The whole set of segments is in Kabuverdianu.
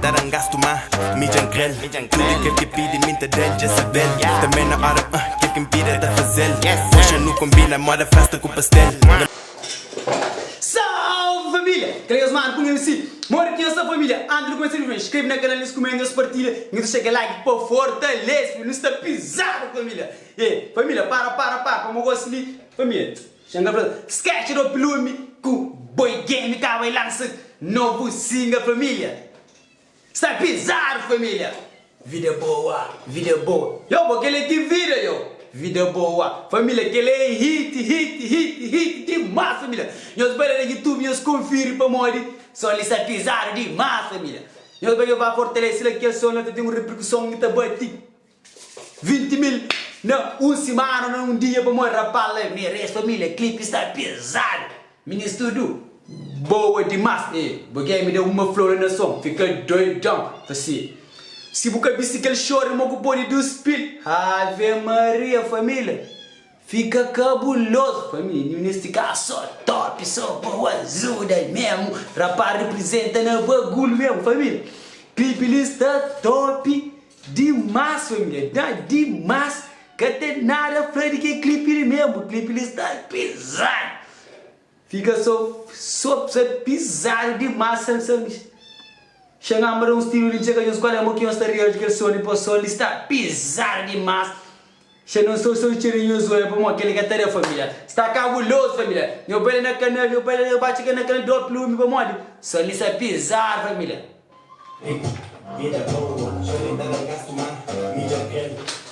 ta dan gastu ma mi dja N kre-l Tudu kel ki pidi mi N ta da-l dja sabe-l Tanbe na óra uh kel ki N pidi ta faze-l Poxa nu konbina moda festa ku pastel Nha. Salve família! Kel nhos manu ku nha MC Modi ki nhos sta família? Antis di kumesa vídeo inskreve na kanal nhos kumenta nhos partilha nhos dexa kel like pa fortalese nu sta pizadu família E família para para para pamo gosi li família Xa N ka fla sketch do pilume ku Boi Game ka bai lansa novu single família Sta pizadu família. Vida boa, vida boa Yo bo kele ki vida yo Vida boa Família kele é hit, hit, hit, hit dimas família Nhos bai la na youtube nhos konfiri pamodi son li sta pizadu dimas família Nhos bai nhos ba fortalese la kel son la ta ten un reperkuson ki ta bati 20 mil na un simana na un dia pamodi rapaz la merece família clipe sta pizadu Minis tudu boa dimas e bo game da uma flor na som fica doidão fla si si bu ka bisti kel short mo ku podi duspil ave maria família fica cabuloso família minis ti ka so top so boa ajuda mesmo rapaz representa na bagulho mesmo família clipe li sta top dimas família da dimas ka ten nada fla di kel clipe li mesmo clipe li sta pizadu. Fika so so sa pizadu dimas sa sa Xa ngamba da uns tiru li txeka nhos kual é mo ki nhos ta reaji kel som li po som li sta pizadu dimas Xa non so so txera nhos oia pamodi kel li ka ta da familia sta kabulozu familia nho bai la na kanal nho bai la nho ba txeka na kanal dop lumi pamodi som li sta pizadu familia.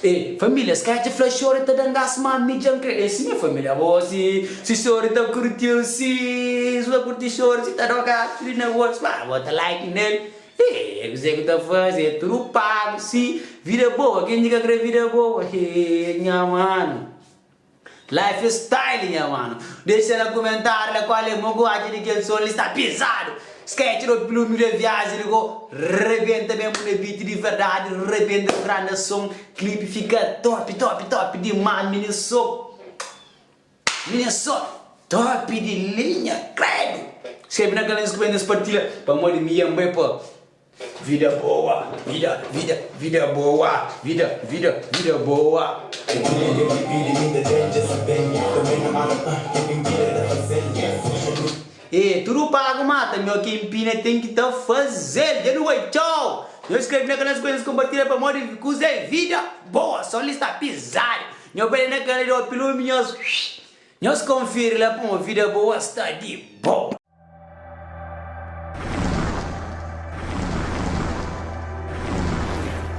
Ê família, sketch fla xori ta dan gas ma mi dja N kre É si nha família, bo si Si xori ta kurtiu si Si ta kurti xori si ta da gas li na bo Spa bo ta like nel Ê kuzê ku ta faze é tudu pagu si Vida boa, ken ki ka kre vida boa Ê nha manu. Life style nha mano. Dexa na kumentario la kual é mo ku atxa di kel som li sta pizadu. Sketch do plume de viaji li go rebenta mesmo na beat di verdade rebenta ku granda som clip fica top top top dimas mini so mini so top di linha credo. Skrebe na kanal nhos kumenta nhos partilha pamodi mi dja nbai pa Vida boa, vida, vida, vida boa, vida, vida, vida boa. E tudu pagu mata nho ki inpina ten ki ta fazel dja nu bai txau nho skrebe na kanal nhos konpartilha pamodi kuza é vida boa som li sta pizadu nho bai la na kanal di opilume nhos nhos konfiri la pamo vida boa sta di boa.